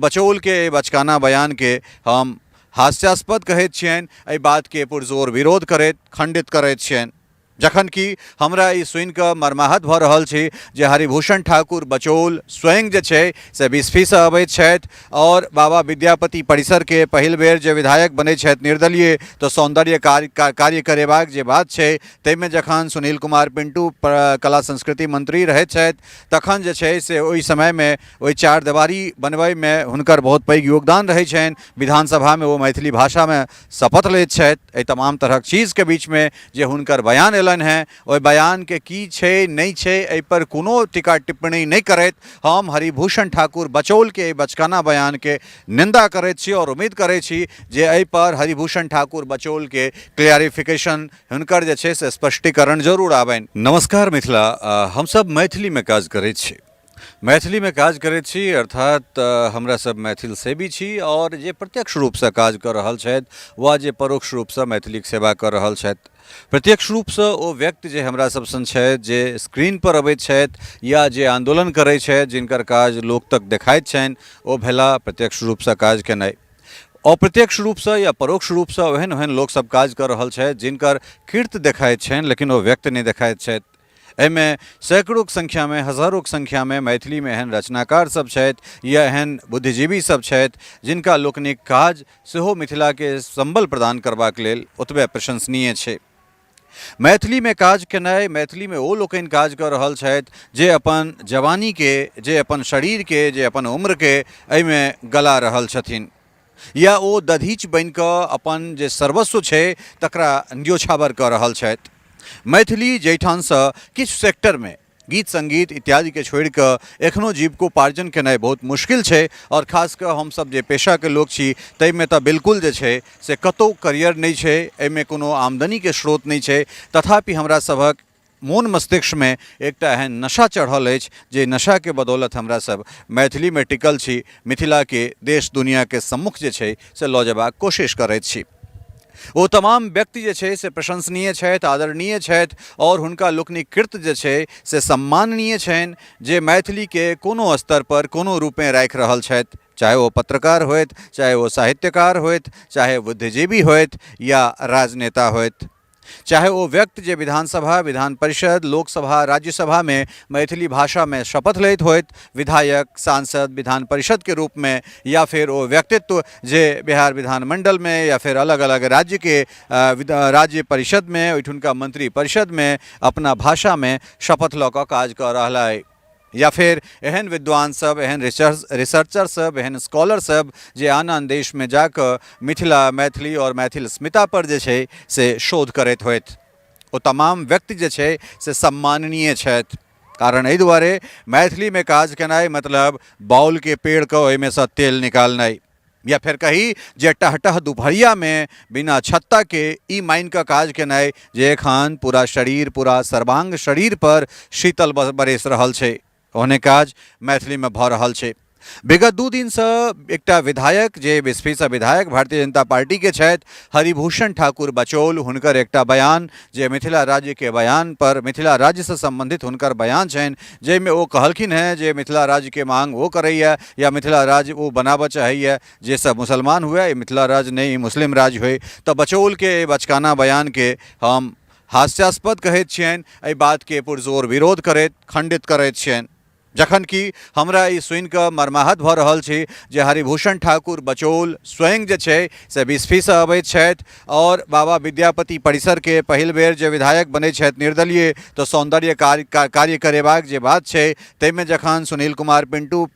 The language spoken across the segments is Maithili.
बचौलके एहि बचकाना बयानके हम हास्यास्पद कहैत छियनि, एहि बातके पुरजोर विरोध करैत खण्डित करैत छियनि। जखन कि हमरा ई सुनिकऽ मर्माहत भऽ रहल छी जे हरिभूषण ठाकुर बचौल स्वयं जे छै से बिस्फीसँ अबैत छथि आओर बाबा विद्यापति परिसरके पहिल बेर जे विधायक बनै छथि निर्दलीय, तऽ सौन्दर्य कार्य करेबाक जे बात छै ताहिमे जखन सुनील कुमार पिंटू कला संस्कृति मंत्री रहैत छथि तखन जे छै से ओहि समयमे ओहि चार देवारी बनबैमे हुनकर बहुत पैघ योगदान रहै छनि। विधानसभामे ओ मैथिली भाषामे शपथ लैत छथि। एहि तमाम तरहक चीजके बीचमे जे हुनकर बयान अयलनि हेँ, ओहि बयानके की छै नहि छै एहिपर कोनो टीका टिप्पणी नहि करैत हम हरिभूषण ठाकुर बचौलके एहि बचकाना बयानके निन्दा करैत छी आओर उम्मीद करै छी जे एहिपर हरिभूषण ठाकुर बचौलके क्लियरिफिकेशन, हुनकर जे छै से स्पष्टीकरण जरूर आबनि। नमस्कार मिथिला, हमसब मैथिलीमे काज करै छी, मैथिलीमे काज करैत छी, अर्थात हमरा सब मैथिल सेवी छी आओर जे प्रत्यक्ष रूपसँ काज कऽ रहल छथि वा जे परोक्ष रूपसँ मैथिलीके सेवा कऽ रहल छथि। प्रत्यक्ष रूपसँ ओ व्यक्ति जे हमरा सब सन छथि, जे स्क्रीनपर अबैत छथि या जे आन्दोलन करै छथि, जिनकर काज लोक तक देखाइत छनि, ओ भेला प्रत्यक्ष रूपसँ काज केनाइ। अप्रत्यक्ष रूपसँ या परोक्ष रूपसँ ओहन ओहन लोकसब काज कऽ रहल छथि जिनकर कीर्त देखाइत छनि लेकिन ओ व्यक्त नहि देखाइत छथि। एहिमे सैकड़ोके संख्यामे, हजारोके संख्यामे मैथिलीमे एहन रचनाकार सब छथि या एहन बुद्धिजीवी सब छथि जिनका लोकनिक काज सेहो मिथिलाके सम्बल प्रदान करबाक लेल ओतबे प्रशंसनीय छै। मैथिलीमे काज केनाइ, मैथिलीमे ओ लोकनि काज कऽ रहल छथि जे अपन जवानीके, जे अपन शरीरके, जे अपन उम्रके एहिमे गला रहल छथिन या ओ दधीच बनिकऽ अपन जे सर्वस्व छै तकरा न्योछावर कऽ रहल छथि। मैथिली जाहिठामसँ किछु सेक्टरमे गीत सङ्गीत इत्यादिके छोड़िकऽ एखनो जीविकोपार्जन केनाइ बहुत मुश्किल छै आओर खास कऽ हमसब जे पेशाके लोक छी ताहिमे तऽ बिल्कुल जे छै से कतहु करियर नहि छै, एहिमे कोनो आमदनीके स्रोत नहि छै, तथापि हमरा सभक मोन मस्तिष्कमे एकटा एहन नशा चढ़ल अछि जे नशाके बदौलत हमरा सब मैथिलीमे टिकल छी, मिथिलाके देश दुनिआँके सम्मुख जे छै से लऽ जेबाक कोशिश करैत छी। ओ तमाम व्यक्ति जे छै से प्रशंसनीय छथि, आदरणीय छथि आओर हुनका लोकनिक कृत्य जे छै से सम्माननीय छनि जे मैथिलीके कोनो स्तरपर कोनो रूपेँ राखि रहल छथि, चाहे ओ पत्रकार होथि, चाहे ओ साहित्यकार होथि, चाहे बुद्धिजीवी होथि या राजनेता होथि, चाहे ओ व्यक्ति जे विधानसभा, विधान परिषद, लोकसभा, राज्यसभामे मैथिली भाषामे शपथ लैत होथि, विधायक, सांसद, विधान परिषदके रूपमे, या फेर ओ व्यक्तित्व जे बिहार विधानमंडलमे या फेर अलग अलग राज्यके राज्य परिषदमे, ओहिठुनका मंत्री परिषदमे अपना भाषामे शपथ लऽ कऽ काज कऽ रहला अइ, या फेर एहन विद्वान सब, एहन रिसर्चर सब, एहन स्कॉलर सब जे आन आन देशमे जाकऽ मिथिला, मैथिली आओर मैथिल अस्मिता पर जे छै से शोध करैत होथि, ओ तमाम व्यक्ति जे छै से सम्माननीय छथि। कारण एहि दुआरे मैथिलीमे काज केनाइ मतलब बाउलके पेड़के ओहिमेसँ तेल निकालनाइ, या फेर कही जे टहटह दुपहरियामे बिना छत्ताके ई मानिकऽ काज केनाइ जे एखन पूरा शरीर, पूरा सर्वांग शरीर पर शीतल बरसि रहल छै, ओहने काज मैथिलीमे भऽ रहल छै। विगत 2 दिनसँ एकटा विधायक जे बिस्फीसँ विधायक भारतीय जनता पार्टीके छथि, हरिभूषण ठाकुर बचौल, हुनकर एकटा बयान जे मिथिला राज्यके बयान पर, मिथिला राज्यसँ सम्बन्धित हुनकर बयान छनि जाहिमे ओ कहलखिन हेँ जे मिथिला राज्यके मांग ओ करैए या मिथिला राज्य ओ बनाबऽ चाहैए, जे सब मुसलमान हुए ई मिथिला राज्य नहि, ई मुस्लिम राज्य होइ। तऽ बचौलके एहि बचकाना बयानके हम हास्यास्पद कहैत छियनि, एहि बातके पुरजोर विरोध करैत खण्डित करैत छियनि। जखन कि हमरा ई सुनिकऽ मर्माहत भऽ रहल छी जे हरिभूषण ठाकुर बचौल स्वयं जे छै से बिस्फीसँ अबैत छथि आओर बाबा विद्यापति परिसरके पहिल बेर जे विधायक बनै छथि निर्दलीय, तऽ सौन्दर्य कार्य करेबाक जे बात छै ताहिमे जखन सुनील कुमार पिंटू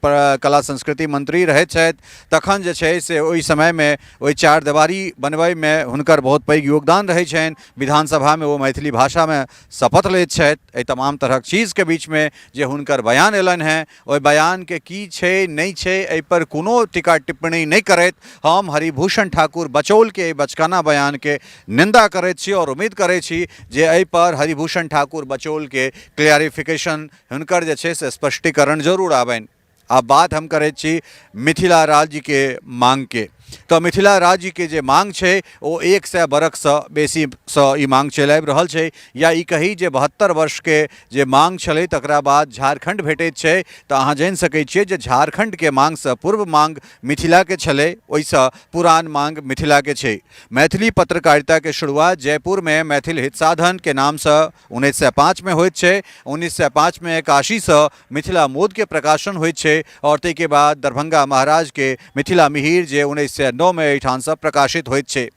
कला संस्कृति मंत्री रहैत छथि तखन जे छै से ओहि समयमे ओहि चार देवारी बनबैमे हुनकर बहुत पैघ योगदान रहै छनि। विधानसभामे ओ मैथिली भाषामे शपथ लैत छथि। एहि तमाम तरहक चीजके बीचमे जे हुनकर बयान अयलनि हेँ, ओहि बयानके की छै नहि छै एहिपर कोनो टीका टिप्पणी नहि करैत हम हरिभूषण ठाकुर बचौलके एहि बचकाना बयानके निन्दा करैत छी आओर उम्मीद करै छी जे एहिपर हरिभूषण ठाकुर बचौलके क्लियरिफिकेशन, हुनकर जे छै से स्पष्टीकरण जरूर आबनि। आब बात हम करैत छी मिथिला राज्यके मांगके। तऽ मिथिला राज्यके जे मांग छै ओ 100 बरखसँ बेसीसँ ई मांग चलि आबि रहल छै, या ई कही जे 72 वर्षके जे मांग छलै तकरा बाद झारखण्ड भेटैत छै। तऽ अहाँ जानि सकै छियै जे झारखण्डके मांगसँ पूर्व मांग मिथिलाके छलै, ओहिसँ पुरान मांग मिथिलाके छै। मैथिली पत्रकारिताके शुरुआत जयपुरमे मैथिल हित साधनके नामसँ 1905मे होइत छै। 1905मे काशीसँ मिथिला मोदके प्रकाशन होइत छै आओर ताहिके बाद दरभंगा महाराजके मिथिला मिहिर जे 1909मे एहिठामसँ प्रकाशित होइत छै।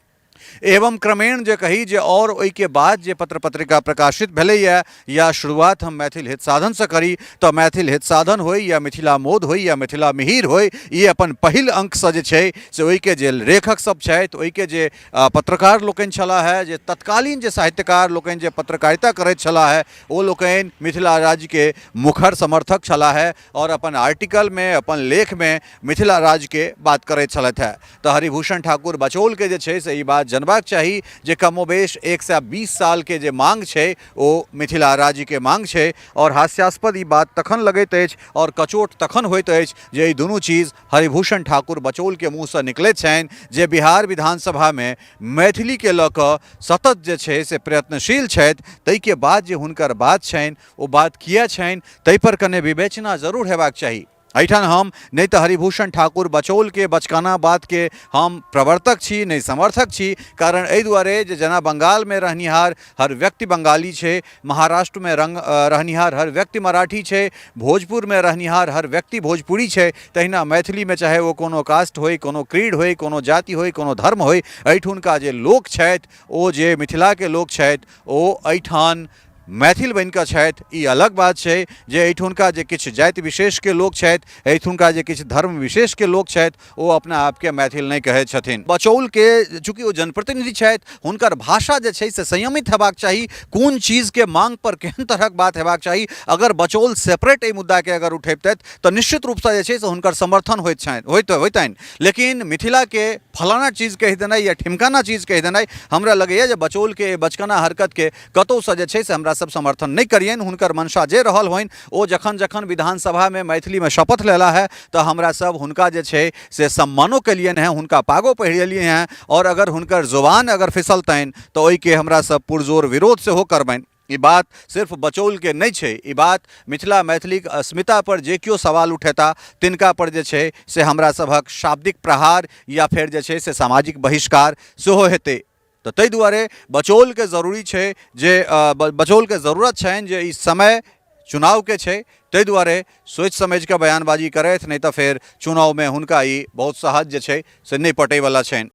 एवं क्रमेण जे कही जे आओर ओहिके बाद जे पत्र पत्रिका प्रकाशित भेलैए, या शुरुआत हम मैथिल हित साधनसँ करी तऽ मैथिल हित साधन होइ या मिथिला मोद होइ या मिथिला मिहिर होइ, ई अपन पहिल अंकसँ जे छै से ओहिके जे लेखक सब छथि, ओहिके जे पत्रकार लोकनि छलाह हे, जे तत्कालीन जे साहित्यकार लोकनि जे पत्रकारिता करैत छलाह हे, ओ लोकनि मिथिला राज्यके मुखर समर्थक छलाह हे आओर अपन आर्टिकलमे, अपन लेखमे मिथिला राज्यके बात करैत छलथि हे। तऽ हरिभूषण ठाकुर बचौलके जे छै से ई बात जनबाक चाही जे कमोबेश 120 सालके जे मांग छै ओ मिथिला राज्यके मांग छै। आओर हास्यास्पद ई बात तखन लगैत अछि आओर कचोट तखन होइत अछि जे ई दुनू चीज हरिभूषण ठाकुर बचौलके मुँहसँ निकलैत छनि, जे बिहार विधानसभामे मैथिलीके लऽ कऽ सतत जे छै से प्रयत्नशील छथि। ताहिके बाद जे हुनकर बात छनि ओ बात किए छनि ताहिपर कने विवेचना जरूर हेबाक चाही। एहिठाम हम नहि तऽ हरिभूषण ठाकुर बचौलके बचकाना बातके हम प्रवर्तक छी, नहि समर्थक छी। कारण एहि दुआरे जे जेना बंगालमे रहनिहार हर व्यक्ति बंगाली छै, महाराष्ट्रमे रहनिहार हर व्यक्ति मराठी छै, भोजपुरमे रहनिहार हर व्यक्ति भोजपुरी छै, तहिना मैथिलीमे चाहे ओ कोनो कास्ट होइ, कोनो क्रीड होइ, कोनो जाति होइ, कोनो धर्म होइ, एहिठुनका जे लोक छथि ओ जे मिथिलाके लोक छथि ओ एहिठाम मैथिल बनिकऽ छथि। ई अलग बात छै जे एहिठुनका जे किछु जाति विशेषके लोक छथि, एहिठुनका जे किछु धर्म विशेषके लोक छथि, ओ अपना आपके मैथिल नहि कहै छथिन। बचौलके चूँकि ओ जनप्रतिनिधि छथि, हुनकर भाषा जे छै से संयमित हेबाक चाही। कोन चीजके मांगपर केहन तरहक बात हेबाक चाही, अगर बचौल सेपरेट एहि मुद्दाके अगर उठेबतथि तऽ निश्चित रूपसँ जे छै से हुनकर समर्थन होइत छनि, होइतनि। लेकिन मिथिलाके फलाना चीज कहि देनाइ या ठिमकाना चीज कहि देनाइ, हमरा लगैए जे बचौलके बचकाना हरकतके कतहुसँ जे छै से हमरा सब समर्थन नहि करियनि। हुनकर मंशा जे रहल होइन, ओ जखन जखन विधानसभामे मैथिलीमे शपथ लेला है तऽ हमरा सब हुनका जे छै से सम्मानो केलियनि हेँ, हुनका पागो पहिरेलियनि हेँ। आओर अगर हुनकर जुबान अगर फिसलतनि तऽ ओहिके हमरा सब पुरजोर विरोध सेहो करबनि। ई बात सिर्फ बचौलके नहि छै, ई बात मिथिला मैथिलीक अस्मिता पर जे केओ सवाल उठेता तिनका पर जे छै से हमरा सभक शाब्दिक प्रहार या फेर जे छै से सामाजिक बहिष्कार सेहो हेतै। तऽ ताहि दुआरे बचौलके जरूरी छै जे बचौलके जरूरत छनि जे ई समय चुनावके छै, ताहि दुआरे सोचि समझिकऽ बयानबाजी करथि, नहि तऽ फेर चुनावमे हुनका ई बहुत सहज जे छै से नहि पटैवला छनि।